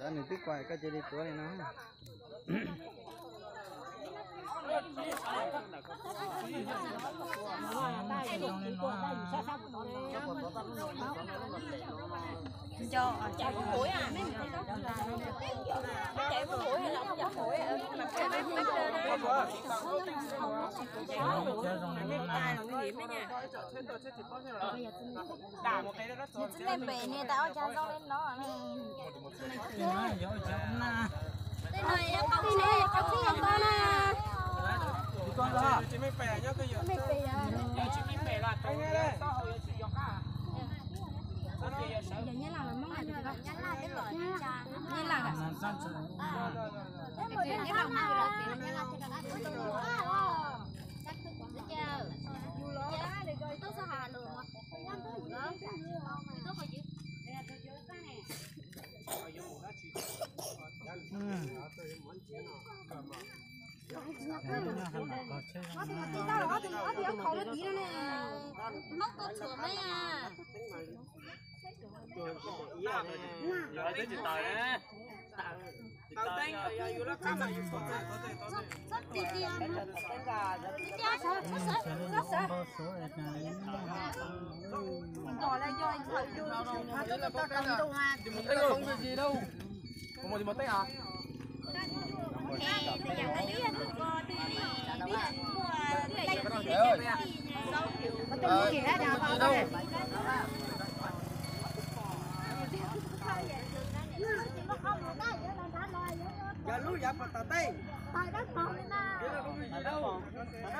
Nws twb kuam koj cia li tuav li no. Nws tsis meej pem nws tas ua cas zoo li no ne. Tej no yog qau tsheb, qau tsheb yog qau na. Nyab Laj los Hmoob na, Nyab Laj. Yog lub yav puas tau tej? Tau dab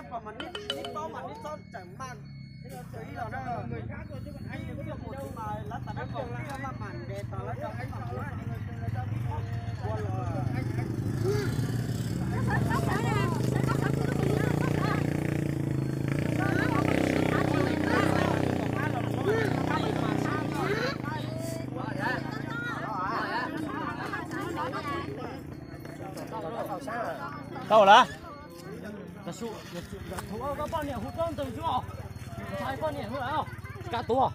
pom mas neb paub mas neb txhob tseem maj ib los na. Ib mus tsis mas lawv tau dab pom tij maj mam ntes tos lawv cov eeb ua los. Tau lawm. Koj poj niam hu rau ntawm xwb os. Ntshai poj niam hu lawm. Kab tuag.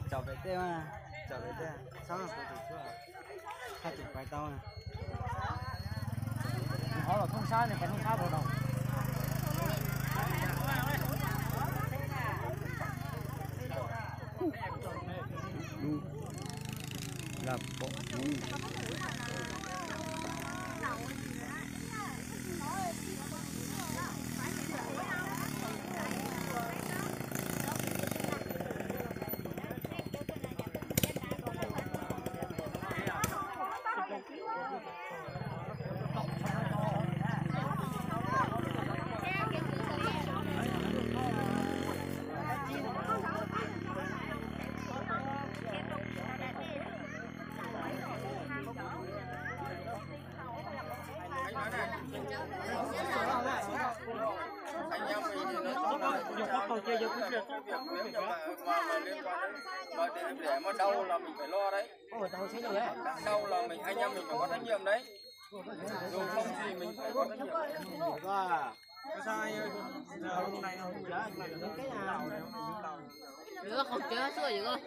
Nws qhov los thooj sab, nws pais thooj sab rau rau. Mà nếu mà liên quan đến, mà để em để mà đau là mình phải lo đấy. Đau là mình, anh em mình phải có trách nhiệm đấy. Dù không thì mình phải có trách nhiệm. Lửa không chứa xua vậy con.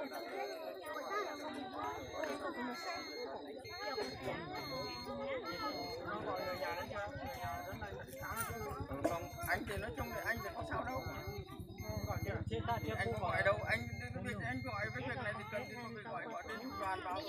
Còn anh thì nói chung thì anh thì không sao đâu. Anh không gọi đâu, anh, cái việc anh gọi với việc này thì cần thì không phải gọi, gọi đến đoàn báo.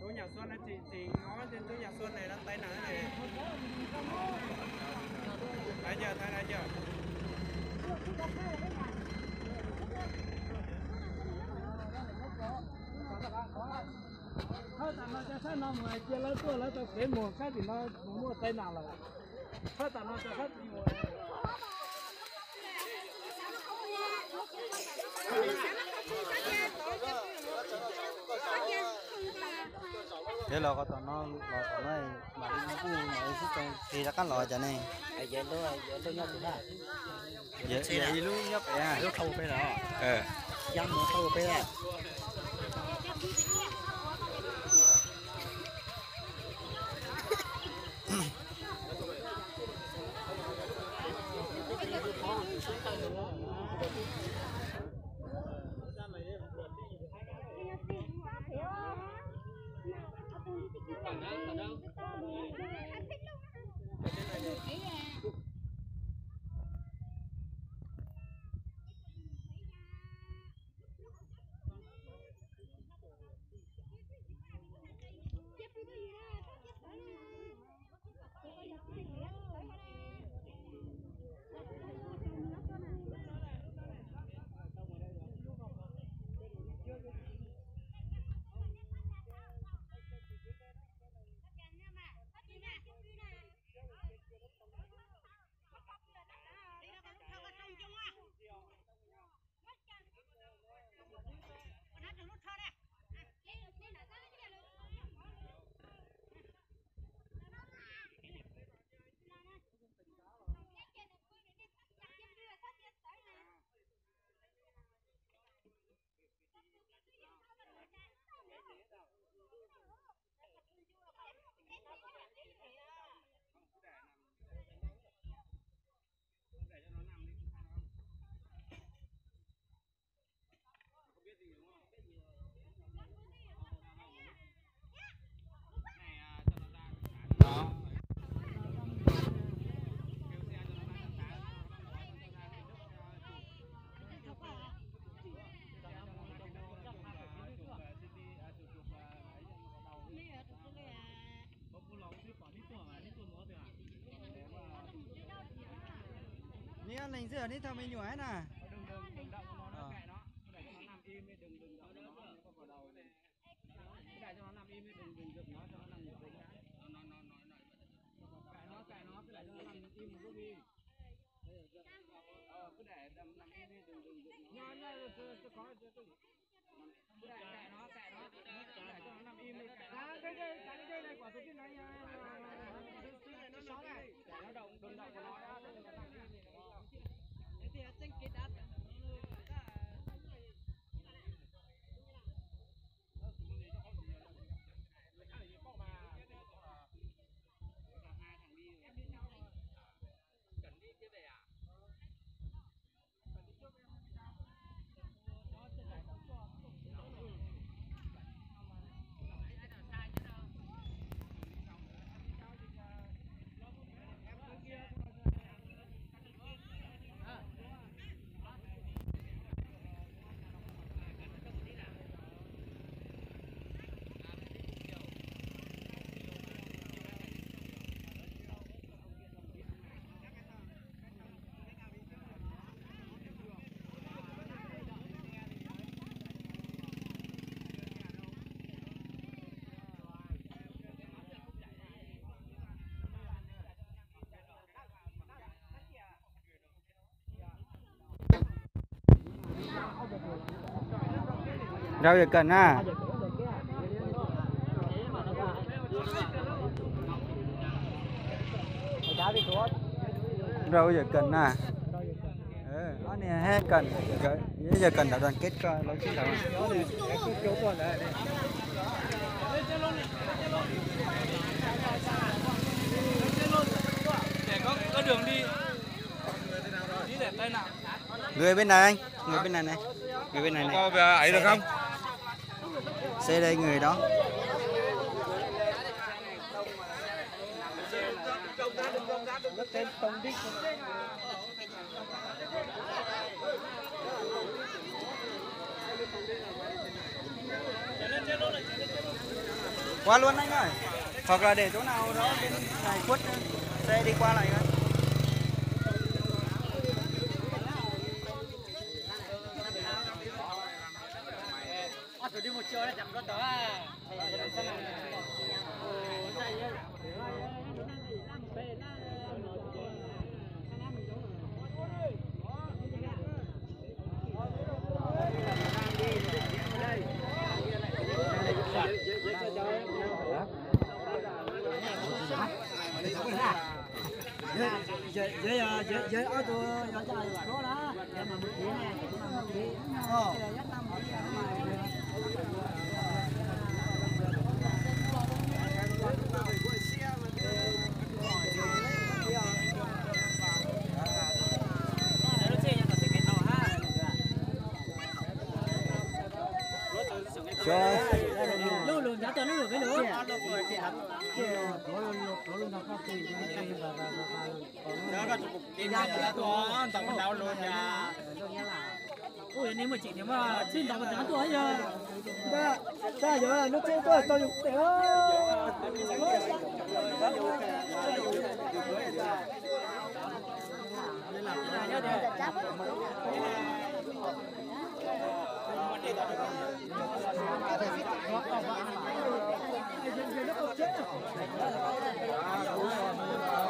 Tú Nhật Xuân nó chỉ, chỉ ngó trên Tú Nhật Xuân này nó tay nặng này. Thấy chưa, thấy, thấy chưa? Tam no cov sab no mus cia lawv tuaj, lawv tau kev mus, sab tim no mus muaj tai nas lawm. Sab tam no cov sab tim mus. Ces los qhov tom no, los tom no mam li kuj mam li sib txog tig rov qab los cov ne. Yog ib lub nyob pem, lub thau pem los, ya mus thau pem. Neb ob neeg xwb neb thauj me nyuam na. Rau Yawm Kawm na. Rau Yawm Kawm na. Ob niag Hab Kawm, Yawm Kawm nram đoàn kết koj lawv sib ntaus. Người bên này anh, người bên này này. Người bên này này. Xe đây, người đó. Qua luôn anh ơi. Hoặc là để chỗ nào đó bên này khuất, xe đi qua lại.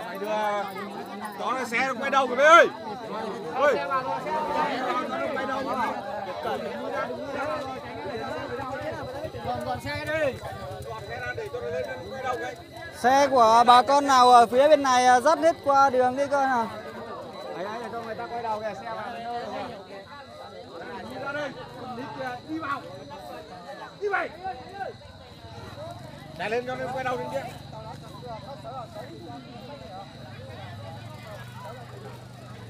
Mày đưa, đó là xe quay đầu kìa bé ơi. Ơi. Quay đầu kìa. Xe của bà con nào ở phía bên này, à, dắt hết qua đường đi coi nào. Đấy, đấy, để cho người ta quay đầu kìa, xe vào. Đi ra đây. Đi kìa, đi vào. Đi về. Chạy lên cho nó quay đầu lên kia.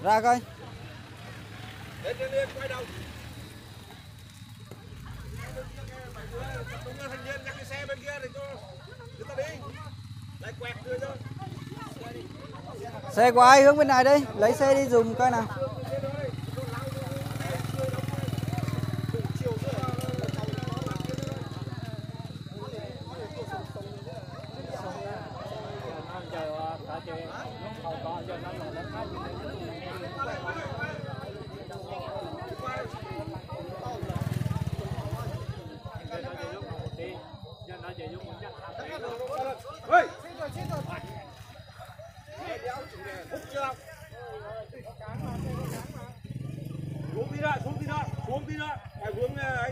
Ra coi. Đến, đến, đến, quay đầu. Xe của ai hướng bên này đây, lấy xe đi dùm coi nào. Xuống tí nữa, xuống tí nữa, xuống tí nữa. Phải hướng này.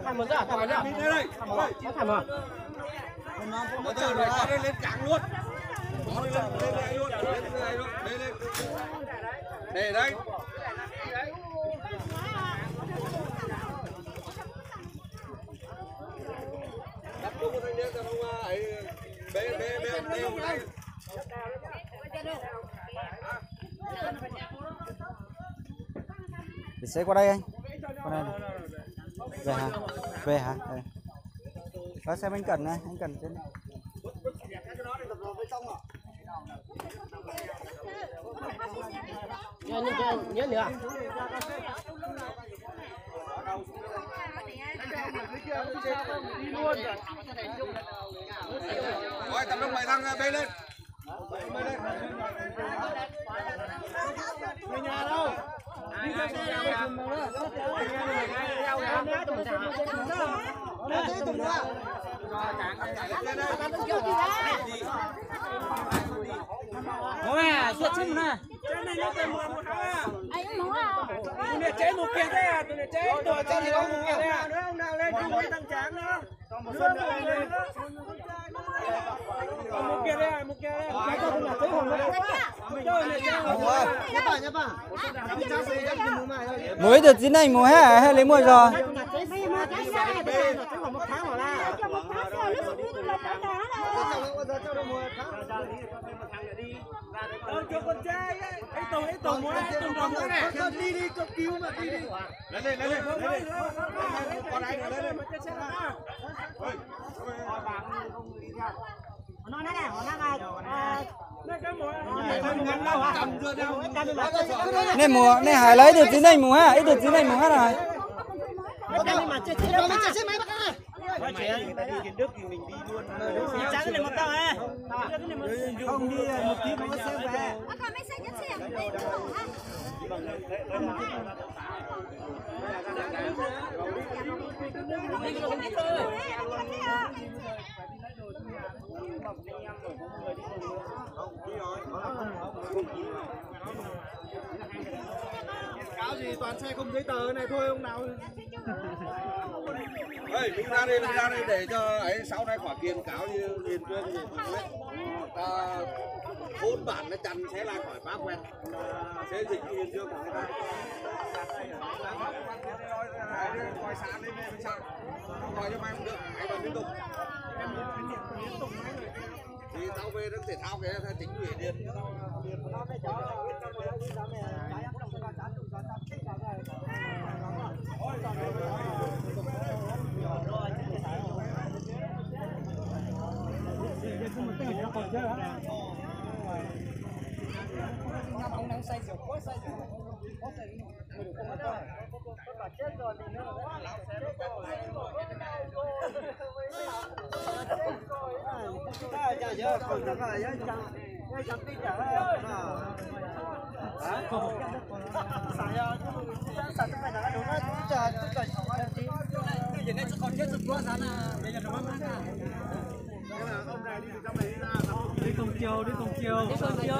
Thăm một giỏ, thăm một giỏ. Thăm một giỏ. Thăm một giỏ. Lên, lên cảng luôn. Lên, lên, lên đây luôn. Lên đây luôn. Đây, lên. Đây, đây. Thì sẽ qua đây anh. Qua đây này. Về hả? Về hả? Ừ. Có xe bên cạnh này, anh cạnh trên. Nhớ, nhớ, nhớ nữa. Rồi, tập trung lại thằng B lên. Ôi, xuất xứ nè. Tụi này chế một kia thế à, tụi này chế, tụi này chế một kia thế à. Một kia thế à, một kia thế à. Mus ib tug txiv neej mus ha, haj li muaj zog. Nej mus, nej hais lawv ib tug txiv neej mus ha, ib tug txiv neej mus ha na. Cáo gì toàn xe không giấy tờ này thôi ông nào. Ê, mình ra đây, mình ra đây để cho ấy sau này khỏi kiện cáo như Hiền Trương thì à, bốn bản nó chặn xe là khỏi phá quen. Sẽ dịch Hiền Trương khỏi ra. Coi xa lên đây, mình sao? Không gọi cho mày không được, mày còn liên tục. Thì tao về rất thể thao kìa, chính quyền Hiền. Đi cùng chiều, đi cùng chiều. Đi cùng chiều.